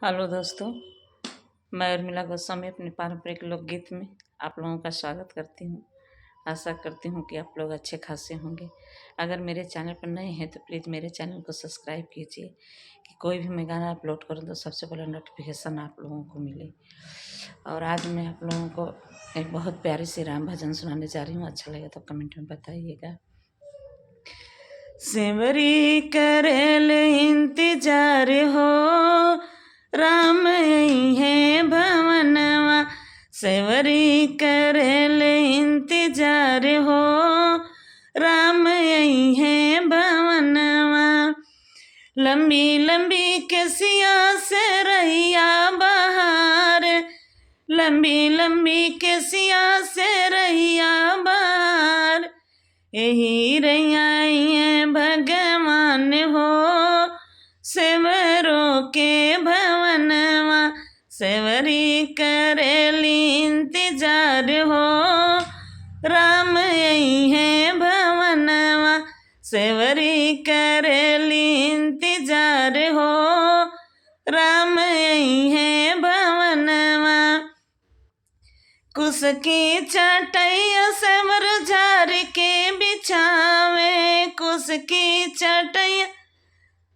Hello दोस्तों, मैं उर्मिला गोस्वामी अपने पारंपरिक लोकगीत में आप लोगों का स्वागत करती हूँ। आशा करती हूँ कि आप लोग अच्छे खासे होंगे। अगर मेरे चैनल पर नए हैं तो प्लीज़ मेरे चैनल को सब्सक्राइब कीजिए कि कोई भी मैं गाना अपलोड करूँ तो सबसे पहले नोटिफिकेशन आप लोगों को मिले। और आज मैं आप लोगों को एक बहुत प्यारी सी राम भजन सुनाने जा रही हूँ। अच्छा लगे तो कमेंट में बताइएगा। सेवरी करेल इंतजार हो, राम है भवनवा। सेवरी करेल इंतजार हो, राम है भवनवा। लंबी लंबी केसिया से रैया बहार, लंबी लंबी केसिया से रैया बहार। यही रैया भगवान हो, सेवरों के भवनवा। सेवरी करेली इंतजार हो, राम है भवनवा। सेवरी करेली इंतजार हो, राम है भवनवा। कुश की चटैया सेवर झार के बिछावे, कुश की चटैया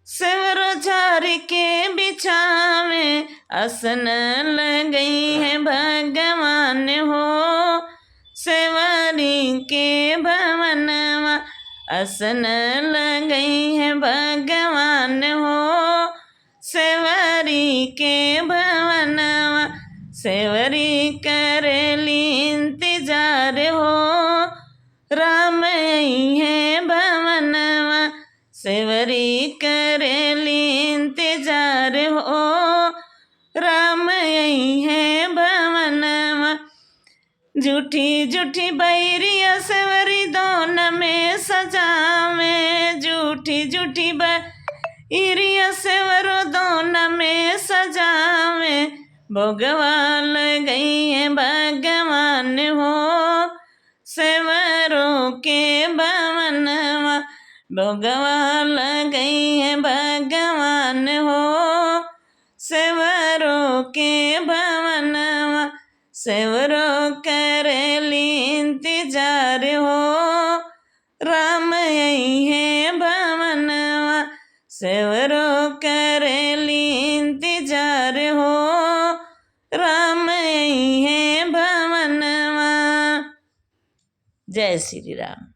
सेवर झार के बिछावे। असन लगई है भगवान हो, सेवरी के भवनवा। असन लगई है भगवान हो, सेवरी के भवनवा। सेवरी करेली इंतजार हो, राम है भवनवा। सेवरी करेली इंतजार हो, राम है भवनवा। झूठी झूठी बैरिया सेवरी दोन में सजावे, झूठी झूठी बैरिया सेवरो दोन में सजावे। भोगवा गई है भगवान हो, सेवरों के भवनवा। भोगवा गई है भगवान हो, सेवरों के भवनवा। सेवरों करेली इंतजार हो, राम है भवनवा। सेवरों करेली इंतजार हो, राम है भवनवा। जय श्री राम।